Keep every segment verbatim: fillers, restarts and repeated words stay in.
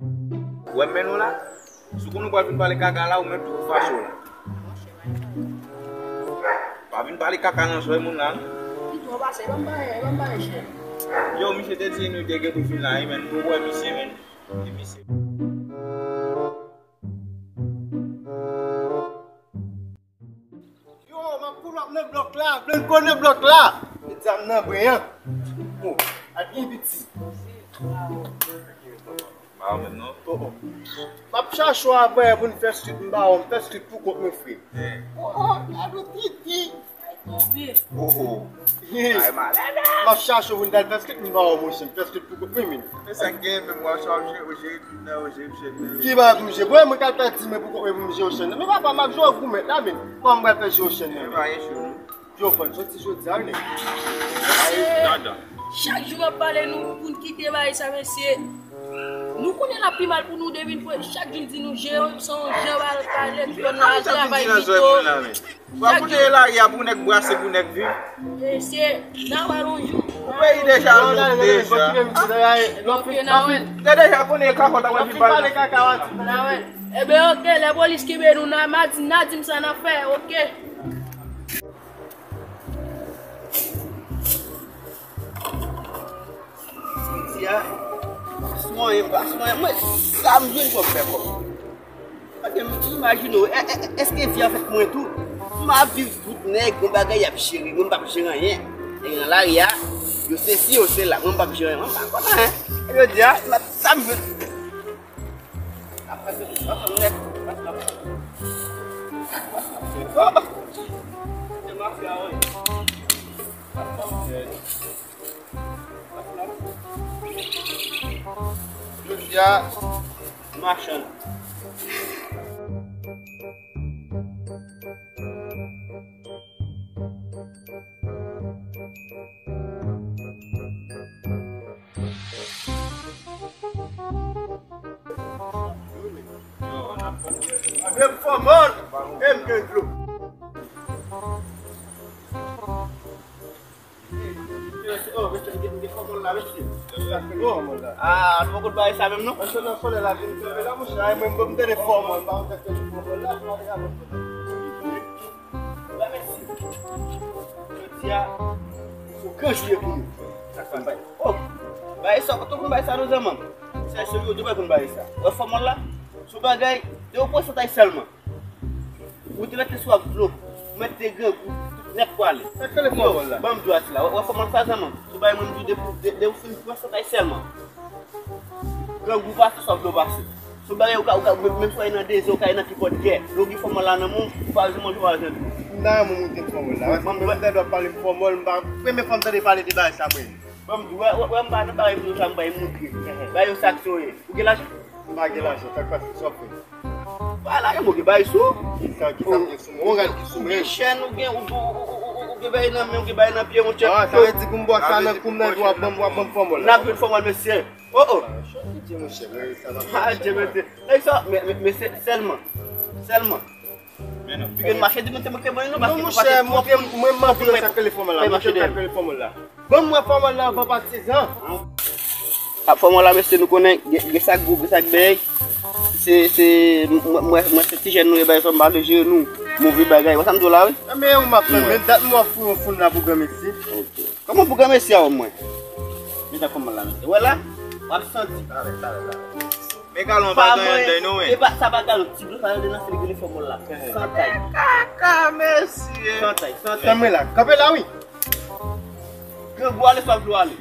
Ou wè m mennen w la? Si w konnen w pral vin pale kaka la, ou menm tou pou fache w la. Pa vin pale kaka nan zòrèy moun la, non. Pito w pase, ban m bagay, ban m bagay, chè. Yo, misye te di nou te gen pou vin la, wi, men nou wè misye, men. Di misye. Yo, m ap pull up nan blòk la, Blanco nan blòk la. Met zam nan bren an. Oh, ak gen piti. Pa menm non. Oh, oh. M ap chache w apre pou n fè street, m ba w, m fè street pou kont mwen, frè. Oh, oh, gade titi. Oh, oh. Yes. M ap chache w pou n t al fè street, m ba w, monchè, m fè street pou kont mwen, men. Men sa k gen, menm w ap chache w jere tout nan yo, jere m chèn nan. Ki ba pou m jere? Bon, mwen ka pèdi, men pou kont mwen pou m jere w chèn nan. Men papa, m ap jwe w goumèt la, men. Kòman m pral fè jere w chèn nan, men? Yo, fò n soti jodi a, wi, nèg. Mesye, chak jou w ap pale nou pou n kite bagay sa, mesye. Nou konnen l ap pi mal pou nou depi n fwe. Chak jou l di nou jere, se yon jan w al pale, tout moun al travay pito. W ap koute lari a pou nèg brase, pou nèg viv. Mesye, n a wè l yon jou. Ou peyi deja lou deja. Ok, n a wè l. Te deja konnen e kakòt ap vin pale. N a wè l. Eben, ok, lè polis kenbe nou, n a, n a di, n a di m sa n ap fè, ok. Jodi a, pa sou anyen, pa sou anyen. Mwen, sa m jwenn kòm fè kòb. Paske m imajine w, è-, è-, èske vi a fèt pou mwen tou? M ap viv bout nèg, gon bagay y ap jere, mwen m p ap jere anyen. Nèg nan lari a, yo sesi, yo sela, mwen m p ap jere anyen, mwen m pa konn anyen. E jodi a, m ap sa m jwenn. Jodi a, machann. Antre m fòmòl, e m gen dlo. Ah, nou poko bay sa menm non? Mwen se nan solèy la vin tonbe la, monchè, ay mwen m tande fòmòl, m pa konn sa k fè fòmòl la, m pa konn sa k fè. Jodi a, se gran jou ye pou nou. Sa k fè m bay. Oh! Bay sa, kote w konn bay sa nou zanmanm? Sèl se yo, yo bay konn bay sa. Wè fòmòl la? Sou bagay, de yon pòsantay sèlman. Ou te mete sou ak dlo, ou mete grangou, tout nèt pwale. Ban m dlo a sila. Wè, wè fòmòl sa zanmanm. Sou bagay mwen m di w de, de, de ou fin pran santay sèlman. Grangou pase, sòf dlo pase. Se yon bagay ou ka, ou ka, menm si w nan dezè, ou ka nan nenpòt kè. Lè w gen fòmòl la nan men w, ou pa bezwen manje, ou pa bezwen bwè. M ta renmen w montre m fòmòl la. Wè, fòmòl, m tande w ap pale m fòmòl, m pa, premye fwa m tande pale de bagay sa mwen. Ban m di w, wè, wè, wè, m pa nan bagay pou yo sa, m bay montre. Bay yo sa k soye. Ou gen lajan? M pa gen lajan, sa k pase, sa w ap fè? Ba la, gen mwen gen bagay sou. Kisa, kisa m gen sou mwen? Ou gen ki sou mwen? Ou gen chèn, ou gen, ou, ou gen bagay nan men, ou gen bagay nan pye, monchè. Ah, sa vle di pou m bwè sa nan kou m nan epi w ap ban m, w ap ban m fòmòl la. N ap jwenn fòmòl, mesye. Oh, oh. Chòt piti, monchè, men sa va. Ah, Dye mèsi. Nèg sa, men, men, men se, sèlman. Sèlman. Piga n mache di mwen te montre mwen non, paske monchè, montre m, mwen m montre w sa k rele fòmòl la. Montre m sa k rele fòmòl la. Ban m wè fòmòl la anvan patizan. A fòmòl la, mesye, nou konnen, gen, gen sa k gwo, gen sa k bèy. Se, se, mwen, mwen, mwen se ti jèn nou ye, bay sa m pa vle jere nou. Move bagay, wè sa m di w la, wi. Anben, ou m ap fè, men dat m wè pou yon foun la pou granmesi. Ok. Kòman pou granmesi a wè mwen? Men sa fòmòl la, mesye. Wè la, w ap santi. Talè, talè, talè. Men galon pa gen anndan non, wi. E pa, sa pa galon, ti dlo sa yo nan se li rele fòmòl la. Santay. Kaka, mesye. Santay, santay. Tanmen la, kanpe la, wi. Grangou ale, sòf dlo ale.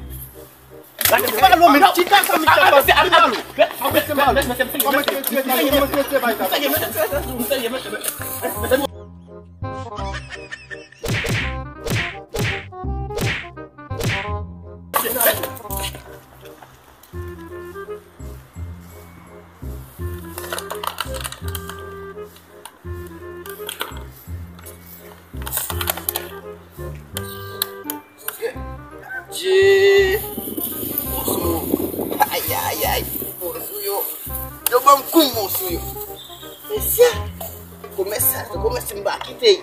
Gade, pa lo, men chita sa, misye pa, misye pa lo. Misye pa lo. Kòman se, se, se, se, se, se, se, se, se, se, se, se, se, se, se, Dye! Bon sou yo. Ay, ay, ay. Bon sou yo. Yo ban m kou bon sou yo. Mesye, komès sa, se komès m pa kite.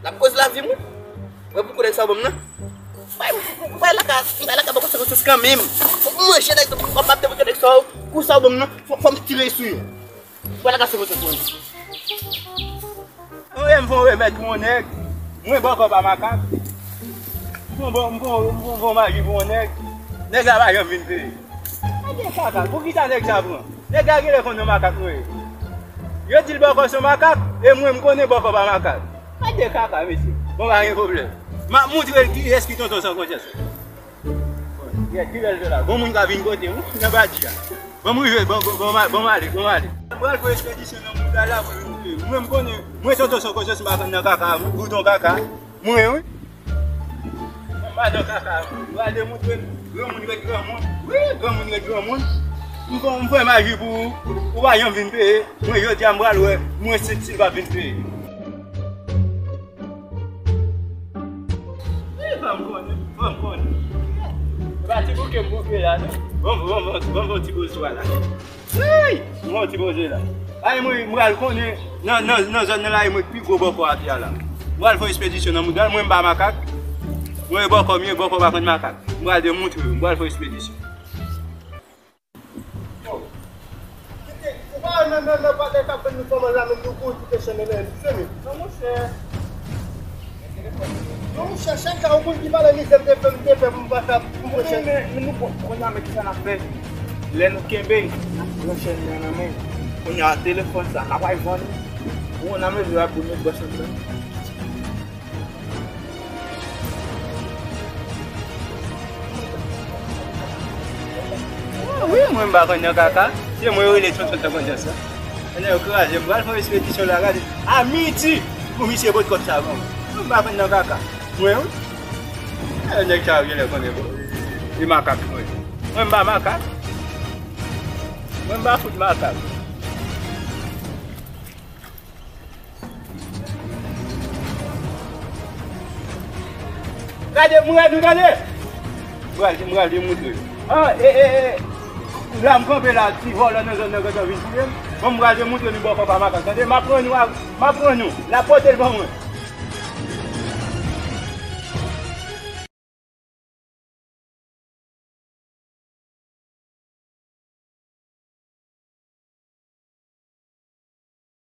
L ap koz lavi m, wi. Wè pou konnen sa w ban m nan. Bay, bay laka, bay laka bò konsa resous kanmenm. Fòk m manje nèg sa, m ap depoze nèg sa, wi. Kou sa w ban m nan, fò, fò m tire sou yo. Ou pa ta ka se konsa pou mwen. Anyen m fè yon remèd pou yon nèg. Mwen bòkò pa makak. M fè yon bò-, m fè yon, m fè yon maji pou yon nèg. Nèg la pa janm vin peye. Mwen gen kaka, poukisa nèg sa pran? Nèg la genlè konn yon makak mwen ye. Yo di l bòkò se yon makak, e mwen m konnen bòkò pa makak. Mwen gen kaka, mesye. Bon, pa gen pwoblèm. M ap montre l kiyès ki tonton san konsyans. Gèt, ki lè l fè la? Gon moun ka vin kote m, wi, nan badi a. Ban m rive, ban, ban, ban m al-, ban m ale, ban m ale. M pral fè ekspedisyon nan mouda la, mwen, mwen, mwen, m konnen, mwen, tonton san konsyans, m pa konn nan kaka, bouton kaka. Mwen, wi. M pa nan kaka, m pral demontre l. Granmoun ret granmoun. Wi, granmoun ret granmoun. M fè, m fè maji pou ou, ou pa janm vin peye. Mwen, jodi a, m pral wè, mwen, si, si l p ap vin peye. Wi, fò m konnen, fò m konnen. E pa ti bouke m bouke la, non. Bon, bon, bon, bon, bon, ti bozo a la. Wi, bon, ti bozo la. Ay, mwen, m pral konnen, nan, nan, nan zòn nan la, e mwen ki pi gwo bòkò atè a la. M pral fè ekspedisyon nan mouda l, mwen m pa makak. Mwen bòkò m ye, bòkò pa konn makak. M pral demontre, m pral fè ekspedisyon. Ou pa wè nan, nan, nan patnè k ap vann nou fòmal la, menm nou kou ti te channen men li fini. Non, monchè. Non, monchè, chak ka yon moun ki pale mizè m te fè, m te fè pou m pa sa, pou m fè chèn. Men, men, men nou bon, kounye a, men kisa n ap fè? Lè nou kenbe, n ap pran chèn nan nan men. Kounye a, telefòn sa, n ap al vann. Ou konn nan mezi w ap pou nou bwè chèn nan. Wi, mwen m pa konn nan kaka. Se mwen yo rele tonton tan kontan sa. Konnen yo kraze, m pral fè yon ekspedisyon la, gade. A midi, pou misye pot kòb sa ban mwen. Mwen m pa konn nan kaka. Mwen, wi. E, nèg sa yo genlè konnen, bon. E makak, mwen. Mwen m pa makak. Mwen m pa fout makak. Gade, mwen, nou tande? M pral, m pral demontre. Ah, e, e, e. La, m kanpe la, ti vòlò nan zòn nan gentan vin touye m. Bon, m pral demontre nou bòkò pa makak. Tande, m ap pran nou, m ap pran nou. L ap pote l ban mwen.